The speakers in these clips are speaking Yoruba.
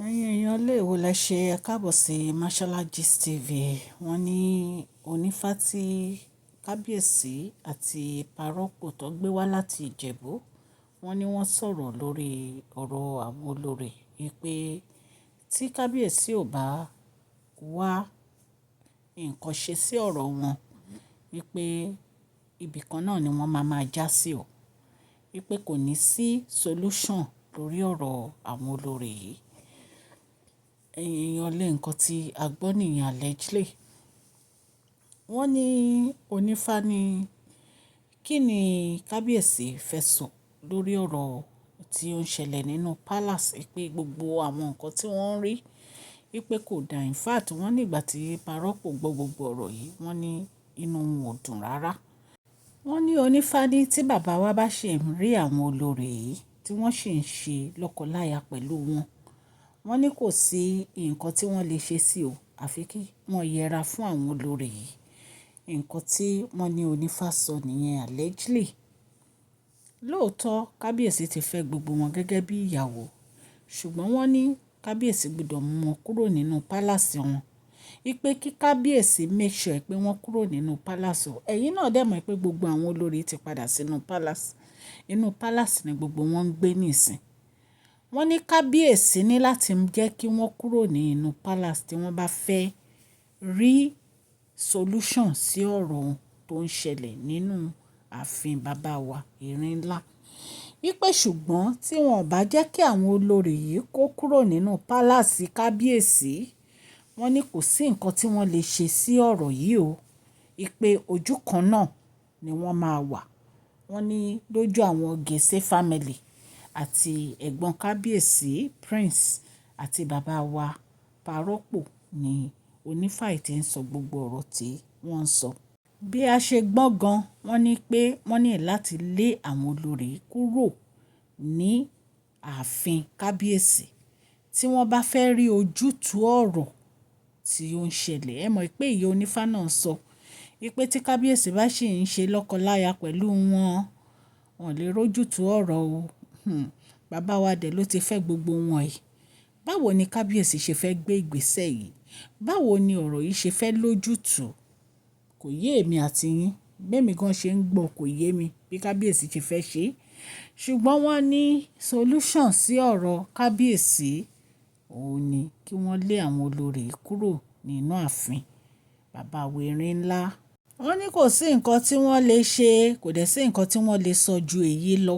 Ẹ̀yin èèyàn ilé wo lẹ ṣe? Ẹ káàbọ̀ sí Mashola Gist TV. Wọ́n ní onífá tí Kábíyèsí àti Párọ́pò tó gbé wá láti Ìjẹ̀bú. Wọ́n ní wọ́n sọ̀rọ̀ lórí ọ̀rọ̀ àwọn olórí wípé tí Kábíyèsí ò bá wá nǹkan ṣe sí ọ̀rọ̀ wọn, wípé ibìkan náà ni wọ́n máa máa já sí ò. Wípé kò ní sí solution lórí ọ̀rọ̀ àwọn olórí yìí. Ẹ̀yin èèyàn lé, nǹkan tí a gbọ́ nìyẹn allegedly. Wọ́n ní onífá ní kí ni Kábíyèsí fẹ́ sọ lórí ọ̀rọ̀ tí ó ń ṣẹlẹ̀ nínú palace, pé gbogbo àwọn nǹkan tí wọ́n ń rí wípé kò da. In fact, wọ́n ní ìgbà tí Párọ́pò gbọ́ gbogbo ọ̀rọ̀ yìí, wọ́n ní inú wọn ò dùn rárá. Wọ́n ní onífá ní tí bàbá wa bá ṣe ń rí àwọn olórí yìí tí wọ́n sì ń ṣe lọ́kọláya pẹ̀lú wọn, wọ́n ní kò sí nǹkan tí wọ́n lè ṣe sí o, àfi kí wọ́n yẹra fún àwọn olórí yìí. Nǹkan tí wọ́n ní onífá sọ nìyẹn allegedly. Lóòótọ́, Kábíyèsí ti fẹ́ gbogbo wọn gẹ́gẹ́ bí ìyàwó, ṣùgbọ́n wọ́n ní Kábíyèsí gbọdọ̀ mú wọn kúrò nínú palace wọn. Wípé kí Kábíyèsí make sure pé wọ́n kúrò nínú palace o. Ẹ̀yin náà dẹ̀ mọ̀ pé gbogbo àwọn olórí ti padà sínú palace. Inú palace ni gbogbo wọn ń gbé nísìn. Wọ́n ní Kábíyèsí ní láti jẹ́ kí wọ́n kúrò ní inú palace tí wọ́n bá fẹ́ rí solution sí ọ̀rọ̀ tó ń ṣẹlẹ̀ nínú ààfin bàbá wa Erin Ńlá. Wípé ṣùgbọ́n tí wọ́n ò bá jẹ́ kí àwọn olórí yìí kó kúrò nínú palace Kábíyèsí, wọ́n ní kò sí nǹkan tí wọ́n lè ṣe sí ọ̀rọ̀ yìí o. Wípé ojú kan náà ni wọ́n máa wà. Wọ́n ní lójú àwọn Gẹ̀ẹ́sì family àti ẹ̀gbọ́n Kábíyèsí Prince àti bàbá wa Párọ́pò ní onífá yìí tí ń sọ gbogbo ọ̀rọ̀ tí wọ́n ń sọ. Bí a ṣe gbọ́ gan, wọ́n ní pé wọ́n ní láti lé àwọn olórí kúrò ní ààfin Kábíyèsí tí wọ́n bá fẹ́ rí ojútùú ọ̀rọ̀ tí ó ń ṣẹlẹ̀. Ẹ mọ̀ pé ìyá onífá náà sọ wípé tí Kábíyèsí bá sì ń ṣe lọ́kọláya pẹ̀lú wọn, wọn lè rójútùú ọ̀rọ̀ o. Bàbá wa dẹ̀ ló ti fẹ́ gbogbo wọn yìí. Báwo ni Kábíyèsí ṣe fẹ́ gbé ìgbésẹ̀ yìí? Báwo ni ọ̀rọ̀ yìí ṣe fẹ́ lójútùú? Kò yé èmi àti yín. Bí èmi gan ṣe ń gbọ́ kò yé mi bí Kábíyèsí ṣe fẹ́ ṣe. Ṣùgbọ́n wọ́n ní solution sí ọ̀rọ̀ Kábíyèsí, òun ni kí wọ́n lé àwọn olórí kúrò nínú ààfin bàbá wa Erin Ńlá. Wọ́n ní kò sí nǹkan tí wọ́n lè ṣe, kò dẹ̀ sí nǹkan tí wọ́n lè sọ ju èyí lọ.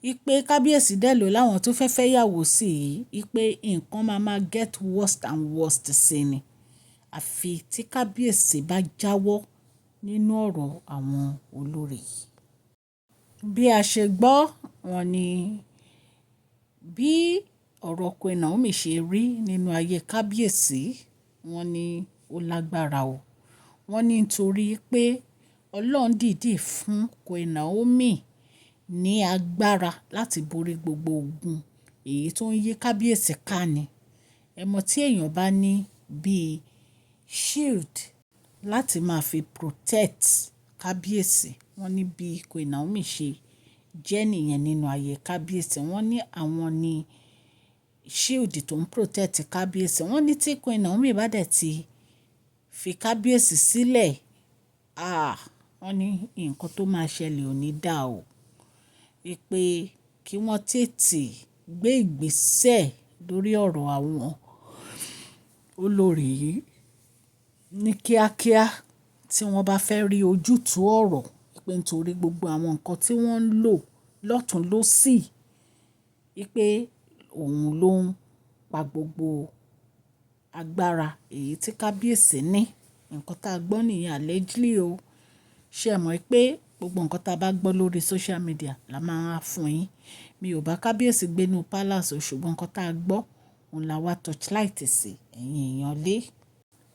Wípé Kábíyèsí dẹ̀ ló láwọn tó fẹ́ fẹ́ ìyàwó sí yìí, wípé nǹkan máa ma get worse and worse sí ni. Àfi tí Kábíyèsí bá jáwọ́ nínú ọ̀rọ̀ àwọn olórí yìí. Bí a ṣe gbọ́, wọ́n ní bí ọ̀rọ̀ Queen Naomi ṣe rí nínú ayé Kábíyèsí, wọ́n ní ó lágbára o. Wọ́n ní nítorí pé Ọlọ́run dìdí fún Queen Naomi ní agbára láti borí gbogbo ogun èyí tó ń yí Kábíyèsí ká ní. Ẹ mọ̀ tí èèyàn bá ní bí shield láti máa fi protect Kábíyèsí, wọ́n ní bí Queen Naomi ṣe jẹ́ nìyẹn nínú ayé Kábíyèsí. Wọ́n ní àwọn ní shield tó ń protect Kábíyèsí. Wọ́n ní tí Queen Naomi bá dẹ̀ ti fi Kábíyèsí sílẹ̀, ah, wọ́n ní nǹkan tó máa ṣẹlẹ̀ ò ní dà o. Wípé kí wọ́n tètè gbé ìgbésẹ̀ lórí ọ̀rọ̀ àwọn olórí yìí ní kíákíá tí wọ́n bá fẹ́ rí ojútùú ọ̀rọ̀. Wípé nítorí gbogbo àwọn nǹkan tí wọ́n ń lò lọ́tùn lósì, wípé òun ló ń pa gbogbo agbára èyí tí Kábíyèsí ní. Nǹkan tá a gbọ́ nìyẹn allegedly o. Ṣé ẹ mọ̀ pé gbogbo nǹkan tí a bá gbọ́ lórí social media la máa ń fún yín. Mi ò bá Kábíyèsí gbé inú palace o, ṣùgbọ́n nǹkan tá a gbọ́, òun la wá torchlight sí ẹ̀yin èèyàn lé.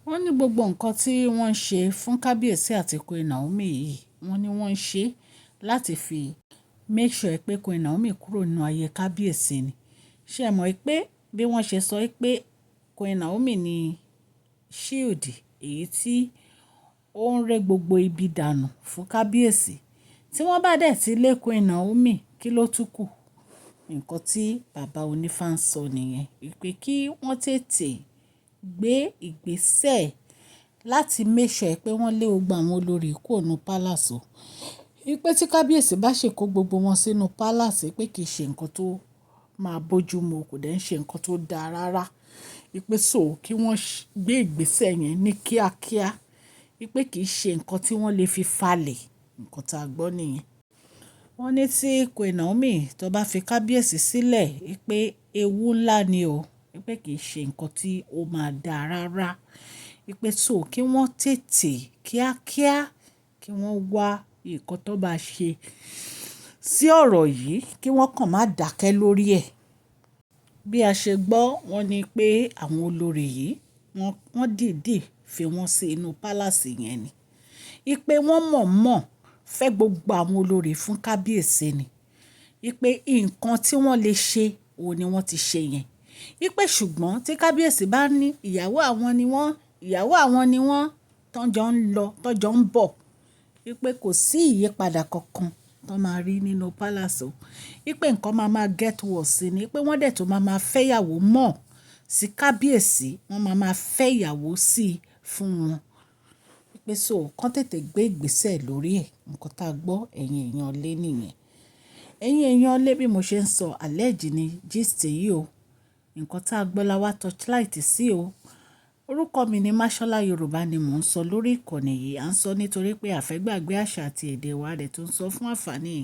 Wọ́n ní gbogbo nǹkan tí wọ́n ń ṣe fún Kábíyèsí àti Queen Naomi yìí, wọ́n ní wọ́n ń ṣe láti fi make sure pé Queen Naomi kúrò nínú ayé Kábíyèsí ni. Ṣé ẹ mọ̀ pé bí wọ́n ṣe sọ pé Queen Naomi ní shield èyí tí ó ń rẹ́ gbogbo ibi dànù fún Kábíyèsí. Tí wọ́n bá dẹ̀ tí lé Queen Naomi, kí ló tún kù? Nǹkan tí bàbá onífá ń sọ nìyẹn, wípé kí wọ́n tètè gbé ìgbésẹ̀ láti make sure pé wọ́n lé gbogbo àwọn olórí kúrò nínú palace o. Wípé tí kábíyèsí bá ṣe kó gbogbo wọn sínú palace, pé kì í ṣe nǹkan tó máa bójú mu, kò dẹ̀ ṣe nǹkan tó dáa rárá. Wípé so kí wọ́n gbé ìgbésẹ̀ yẹn ní kíákíá. Wípé kì í ṣe nǹkan tí wọ́n lè fi falẹ̀. Nǹkan tí a gbọ́ nìyẹn. Wọ́n ní tí Queen Naomi tó bá fi kábíyèsí sílẹ̀, wípé ewu ńlá ni o. Wípé kì í ṣe nǹkan tí ó máa dáa rárá. Wípé so kí wọ́n tètè kíákíá kí wọ́n wá nǹkan tó bá ṣe sí ọ̀rọ̀ yìí, kí wọ́n kàn má dàkẹ́ lórí ẹ̀. Bí a ṣe gbọ́, wọ́n ní pé àwọn olórí yìí, wọ́n dìdí fi wọ́n sí inú palace yẹn ni. Wípé wọ́n mọ̀ọ́mọ̀ fẹ́ gbogbo àwọn olórí fún kábíyèsí ni. Wípé nǹkan tí wọ́n lè ṣe, òun ni wọ́n ti ṣe yẹn. Wípé ṣùgbọ́n tí kábíyèsí bá ní ìyàwó àwọn ni wọ́n, ìyàwó àwọn ni wọ́n, tó jọ ń lọ, tó jọ ń bọ̀. Wípé kò sí ìyípadà kankan tó máa rí nínú palace o. Wípé nǹkan máa ma get worse ni. Wípé wọ́n dẹ̀ tó máa ma fẹ́ ìyàwó mọ̀ sí kábíyèsí, wọ́n máa ma fẹ́ ìyàwó sí fún wọn. Wípé so kàn tètè gbé ìgbésẹ̀ lórí ẹ̀. Nǹkan tá a gbọ́, ẹ̀yin èèyàn lé nìyẹn. Ẹ̀yin èèyàn lé, bí mo ṣe ń sọ, allege ni gist yìí o. Nǹkan tá a gbọ́ la wá torchlight sí o. Orúkọ mi ni Mashola, Yorùbá ni mò ń sọ lórí ìkànnì yìí. À ń sọ nítorí pé a fẹ́ gbàgbé àṣà àti èdè wa rẹ̀ tó ń sọ fún àǹfààní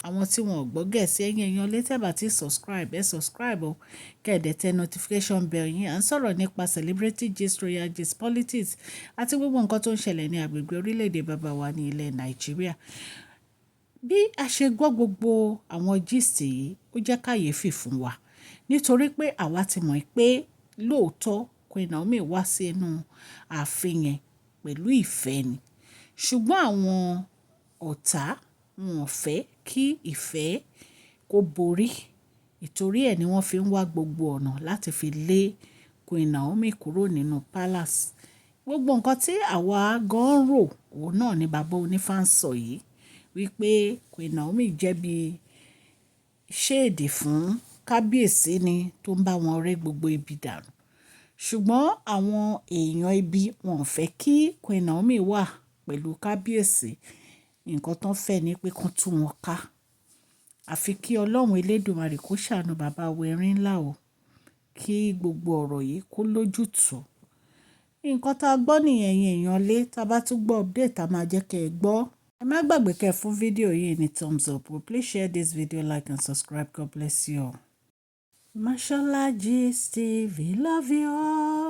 àwọn tí wọ́n ò gbọ́ Gẹ̀ẹ́sì. Ẹ̀yin èèyàn lé, tẹ́ bá ti subscribe, ẹ subscribe o. Kẹ́ ẹ tẹ notification bell yín. À ń sọ̀rọ̀ nípa celebrity gist, royal gist, politics àti gbogbo nǹkan tó ń ṣẹlẹ̀ ní agbègbè orílẹ̀-èdè bàbá wa ní ilẹ̀ Nàìjíríà. Bí a ṣe gbọ́ gbogbo àwọn gist yìí, ó jẹ́ kàyéfì fún wa. Nítorí pé àwa ti mọ̀ pé lóòótọ́ Queen Naomi wá sí inú ààfin yẹn pẹ̀lú ìfẹ́ ni. Ṣùgbọ́n àwọn ọ̀tá, wọn ò fẹ́ kí ìfẹ́ kó borí. Ìtorí ẹ ni wọ́n fi ń wá gbogbo ọ̀nà láti fi lé Queen Naomi kúrò nínú palace. Gbogbo nǹkan tí àwa gan rò, òun náà ni bàbá onífá ń sọ yìí. Wípé Queen Naomi jẹ́ bí shade fún kábíyèsí ni tó ń bá wọn rẹ́ gbogbo ibi dànù. Ṣùgbọ́n àwọn èèyàn ibi, wọn ò fẹ́ kí Queen Naomi wà pẹ̀lú kábíyèsí. Nǹkan tó ń fẹ́ ni pé kí wọ́n tú wọn ká. Àfi kí Ọlọ́run elédùmarè kó ṣàánú bàbá wa erin ńlá o. Kí gbogbo ọ̀rọ̀ yìí kó lójútùú. Nǹkan tá a gbọ́ nìyẹn, ẹ̀yin èèyàn lé. Tí a bá tún gbọ́ update, a máa jẹ́ kí ẹ gbọ́. Ẹ má gbàgbé kí ẹ fún fídíò yìí ní thumbs up. Please share this video, like and subscribe. God bless you all. Mashola Gist TV, love you all.